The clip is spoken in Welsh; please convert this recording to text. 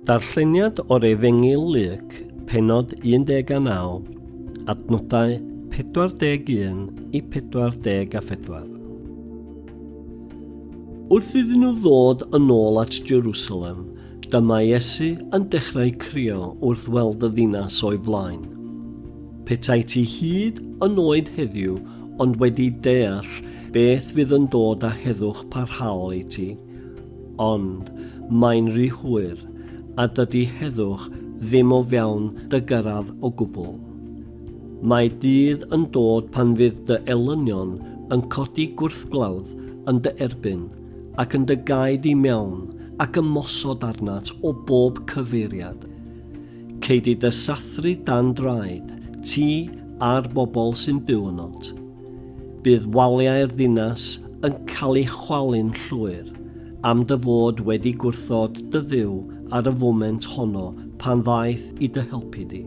Darlleniad o'r Efengyl Luc, pennod 19, adnodau 41 i 44. Wrth iddyn nhw ddod yn ôl at Jerusalem, dyma Iesu yn dechrau crio wrth weld y ddinas o'i flaen. Petai ti hyd yn oed heddiw ond wedi deall beth fydd yn dod â heddwch parhaol i ti, Ond mae'n rhy hwyr, a dydy heddwch ddim o fewn dy gyrraedd o gwbl. Mae dydd yn dod pan fydd dy elynion yn codi gwrthglawdd yn dy erbyn ac yn dy gau di mewn ac ymosod arnat o bob cyfeiriad. Cei di dy sathru dan draed, ti a'r bobl sy'n byw ynot. Bydd waliau'r ddinas yn cael eu chwalu'n llwyr, am dy fod wedi gwrthod dy Dduw ar y foment honno pan ddaeth i dy helpu di.